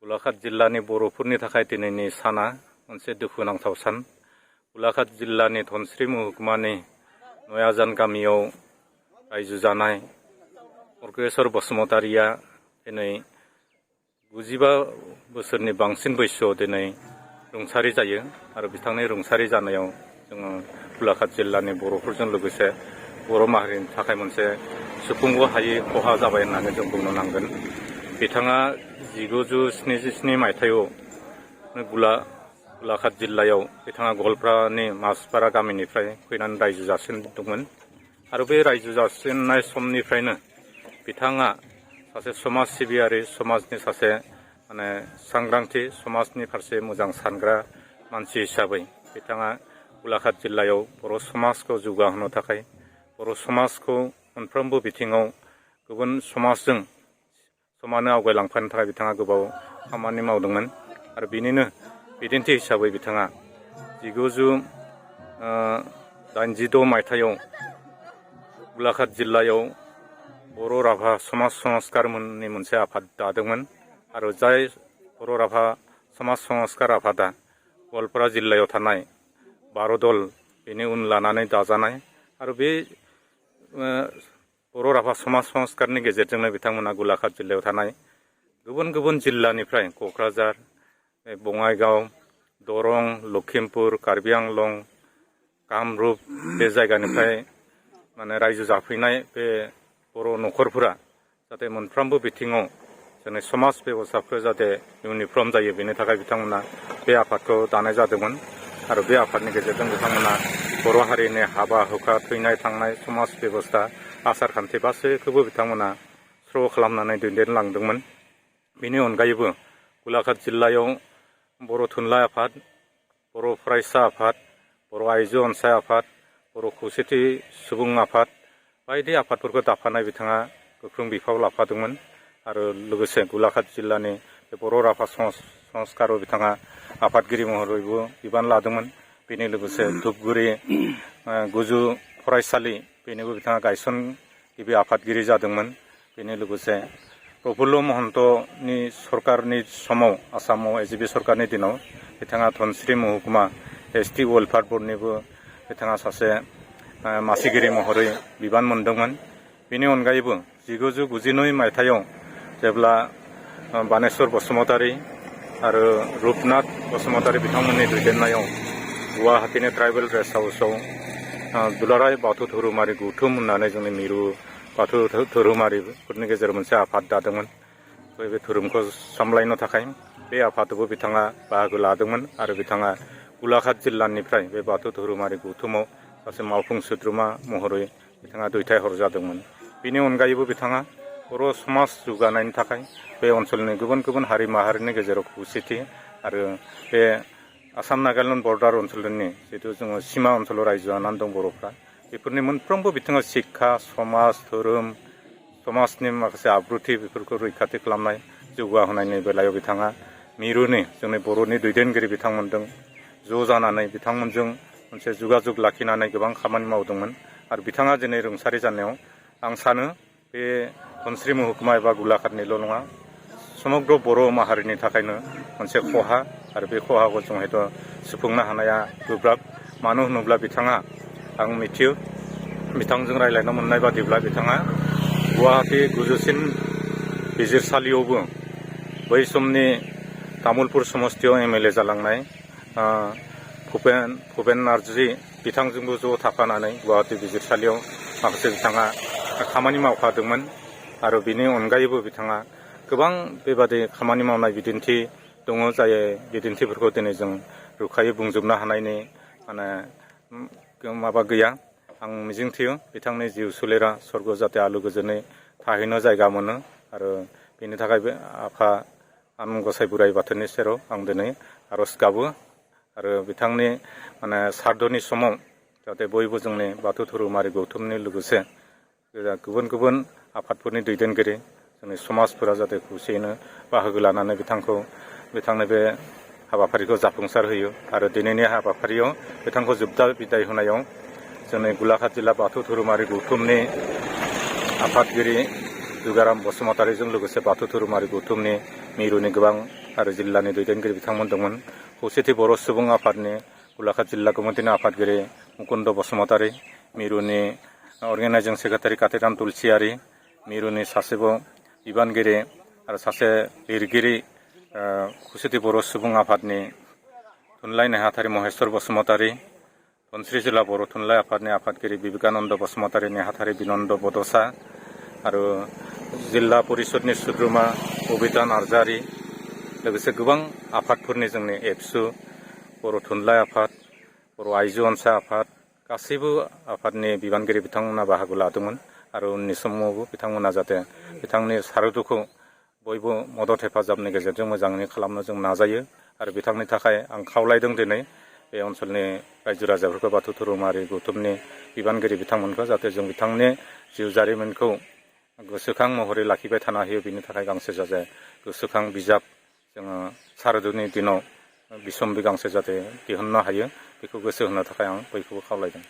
गलाघाट जिल्लानि बर'फोरनि थाखाय दिनैनि साना मोनसे दुखुनांथाव सान। गलाघाट जिल्लानि धनस्री महकुमानि नयाजान गामियाव रायजो जानाय अर्गेश्वर बसुमतारिया दिनै 95 बोसोरनि बांसिन बैसोआव दिनै रुंसारि जायो आरो बिथांनि रुंसारि जानायाव जोङो गलाघाट जिल्लानि बर'फोरजों लोगोसे बर' माहारिनि थाखाय मोनसे सुफुंनो हायै खहा जाबाय होननानै जों बुंनो नांगोन। बिथाङा 1977 मायथाइयाव गलाघाट जिल्लायाव बिथाङा गवालपारानि माजपारा गामिनिफ्राय फैनानै रायजो जासिनदोंमोन आरो बे रायजो जासिननाय समनिफ्रायनो बिथाङा सासे समाज सिबियारि, समाजनि सासे सांग्रांथि, समाजनि फारसे मोजां सानग्रा मानसि हिसाबै बिथाङा गलाघाट जिल्लायाव बर' समाजखौ जौगाहोनो थाखाय, बर' समाजखौ मोनफ्रोमबो बिथिङाव गुबुन समाजजों समानै आवगायलांफानो थाखाय बिथाङा गोबाव खामानि मावदोंमोन आरो बिनिनो बिदिन्थि हिसाबै बिथाङा 1986 मायथाइयाव गलाघाट जिल्लायाव बर' राभा समाज संस्कारनि मोनसे आफाद दादोंमोन आरो जाय बर' राभा समाज संस्कार आफादा गवालपारा जिल्लायाव थानाय 12 दल बेनि उन लानानै दाजानाय आरो बे बर' राभा समाज संस्कारनि गेजेरजोंनो बिथांमोना गलाघाट जिल्लायाव थानाय गुबुन गुबुन जिल्लानिफ्राय क'क्राझार, बङाइगाव, दरं, लखिमपुर, कार्बि आंलं, कामरुप बे जायगानिफ्राय रायजो जाफैनाय बे बर' न'खरफोरा जाहाथे मोनफ्रोमबो बिथिङाव जोंनि समाज बेब'स्थाफोरा जाहाथे इउनिफर्म जायो, बेनि थाखाय बिथांमोना बे आफादखौ दानाय जादोंमोन आरो बे आफादनि गेजेरजों बिथांमोना बर' हारिनि हाबा हुखा, थैनाय थांनाय, समाज बेब'स्था, आसार खान्थि गासैखौबो बिथांमोना स्र' खालामनानै दैदेनलांदोंमोन। बेनि अनगायैबो गलाघाट जिल्लायाव बर' थुनलाइ आफाद, बर' फरायसा आफाद, बर' आइजो अनसाय आफाद, बर' खौसेथि सुबुं आफाद बायदि आफादफोरखौ दाफानाय बिथाङा गोख्रों बिफाव लाफादोंमोन आरो लोगोसे गलाघाट जिल्लानि बर' राभा संस्काराव बिथाङा आफादगिरि महरैबो बिबान लादोंमन। बेनि लोगोसे धुपगुरि गोजौ फरायसालि बेनिबो बिथाङा गायसनगिरि आफादगिरि जादोंमोन। बेनि लोगोसे प्रफुल्ल महन्तनि सरकारनि समाव आसामाव एजिपि सरकारनि दिनाव बिथाङा धनस्री महकुमा एसटि वेलफेयार बर्डनिबो बिथाङा सासे मासिगिरि महरै बिबान मोनदोंमोन। बेनि अनगायैबो 1999 मायथाइयाव जेब्ला बानेश्वर बसुमतारी आरो रुपनाथ बसुमतारी बिथांमोननि दैदेननायाव गुवाहाटीनि ट्राइबेल रेस्ट हाउसआव दुलाराय बाथौ धोरोमारि गौथुम होननानै जोंनि मिरु बाथौ धोरोमारिफोरनि गेजेराव मोनसे आफाद दादोंमोन। बे धोरोमखौ सामलायनो थाखाय बे आफादावबो बिथाङा बाहागो लादोंमोन आरो बिथाङा गलाघाट जिल्लानिफ्राय बे बाथौ धोरोमारि गौथुमाव सासे मावफुं सोद्रोमा महरै बिथाङा दैथायहरजादोंमोन। बेनि अनगायैबो बिथाङा बर' समाज जौगानायनि थाखाय बे ओनसोलनि गुबुन गुबुन हारि माहारिनि गेजेराव खौसेथि आरो बे आसाम नागालेण्ड बर्डार ओनसोलनि जिहेतु जोङो सीमा ओनसोलाव रायजो जानानै दं बर'फ्रा, बेफोरनि मोनफ्रोमबो बिथिङाव शिक्षा, समाज, धोरोम, समाजनि माखासे आब्रुथि बेफोरखौ रैखाथि खालामनाय, जौगाहोनायनि बेलायाव बिथाङा मिरुनि जोंनि बर'नि दैदेनगिरि बिथांमोनजों ज' जानानै बिथांमोनजों मोनसे जगाजग लाखिनानै गोबां खामानि मावदोंमोन आरो बिथाङा दिनै रुंसारि जानायाव आं सानो बे धनस्री महकुमा एबा गलाघाटनिल' नङा, समग्र बर' माहारिनि थाखायनो मोनसे खहा आरो बे खहाखौ जों हयथ' सुफुंनो हानाया गोब्राब। मानो होनोब्ला बिथाङा, आं मिथियो बिथांजों रायज्लायनो मोननाय बादिब्ला बिथाङा गुवाहाटी गोजौसिन बिजिरसालियावबो बै समनि तामुलपुर समस्तियाव MLA जालांनाय भुपेन नार्जी बिथांजोंबो ज' थाफानानै गुवाहाटी बिजिरसालियाव माखासे बिथाङा खामानि मावफादोंमोन आरो बिनि अनगायैबो बिथाङा गोबां बेबादि खामानि मावनाय बिदिन्थि दङ, जाय बिदिन्थिफोरखौ दिनै जों रोखायै बुंजोबनो हानायनि माबा गैया। आं मिजिंथियो बिथांनि जिउ सोलेरा स्वर्ग जाहाथे आलो गोजोनै थाहैनो जायगा मोनो आरो बेनि थाखाय बे आफा आनान गसाइ बोराइ बाथौनि सेराव आं दिनै आर'ज गाबो आरो बिथांनि सारदनि समाव जाहाथे बयबो जोंनि बाथौ धोरोमारि गौथुमनि लोगोसे गुबुन गुबुन आफादफोरनि दैदेनगिरि जोंनि समाजफोरा जाहाथे खौसेयैनो बाहागो लानानै बिथांनो बे हाबाफारिखौ जाफुंसार होयो आरो दिनैनि हाबाफारियाव बिथांखौ जोबथा बिदाय होनायाव जोंनि गलाघाट जिल्ला बाथौ धोरोमारि गौथुमनि आफादगिरि दुगाराम बसुमतारीजों लोगोसे बाथौ धोरोमारि गौथुमनि मिरुनि गोबां आरो जिल्लानि दैदेनगिरि बिथांमोन दंमोन। खौसेथि बर' सुबुं आफादनि गलाघाट जिल्ला कमिटिनि आफादगिरि मुकुन्द बसुमतारी, मिरुनि अर्गेनाइजिं सेक्रेटारि कातिराम तुलसियारि, मिरुनि सासेबाव बिबानगिरि आरो सासे लिरगिरि खौसेथि बर' सुबुं आफादनि थुनलाइ नेहाथारि महेश्वर बसुमतारी, धनस्रि जिल्ला बर' थुनलाइ आफादनि आफादगिरि बिबेकानन्द बसुमतारी नेहाथारि बिनन्द बड'सा आरो जिल्ला परिषदनि सोद्रोमा बबिता नार्जारि, लोगोसे गोबां आफादफोरनि जोंनि एबसु, बर' थुनलाइ आफाद, बर' आइजो अनसाय आफाद, गासैबो आफादनि बिबानगिरि बिथांमोना बाहागो लादोंमोन आरो उननि समावबो बिथांमोना जाहाथे बिथांनि सारादुखौ बयबो मदद हेफाजाबनि गेजेरजों मोजाङै खालामनो जों नाजायो आरो बिथांनि थाखाय आं खावलायदों दिनै बे ओनसोलनि रायजो राजाफोरखौ बाथौ धोरोमारि गौथुमनि बिबानगिरि बिथांमोनखौ जाहाथे जों बिथांनि जिउ जारिमिनखौ गोसोखां महरै लाखिबाय थानो हायो। बिनि थाखाय गांसे जाहाथे गोसोखां बिजाब जोङो सारादुनि दिनाव बिसम्बि गांसे जाहाथे दिहुननो हायो, बेखौ गोसो होनो थाखाय आं बयखौबो खावलायदों।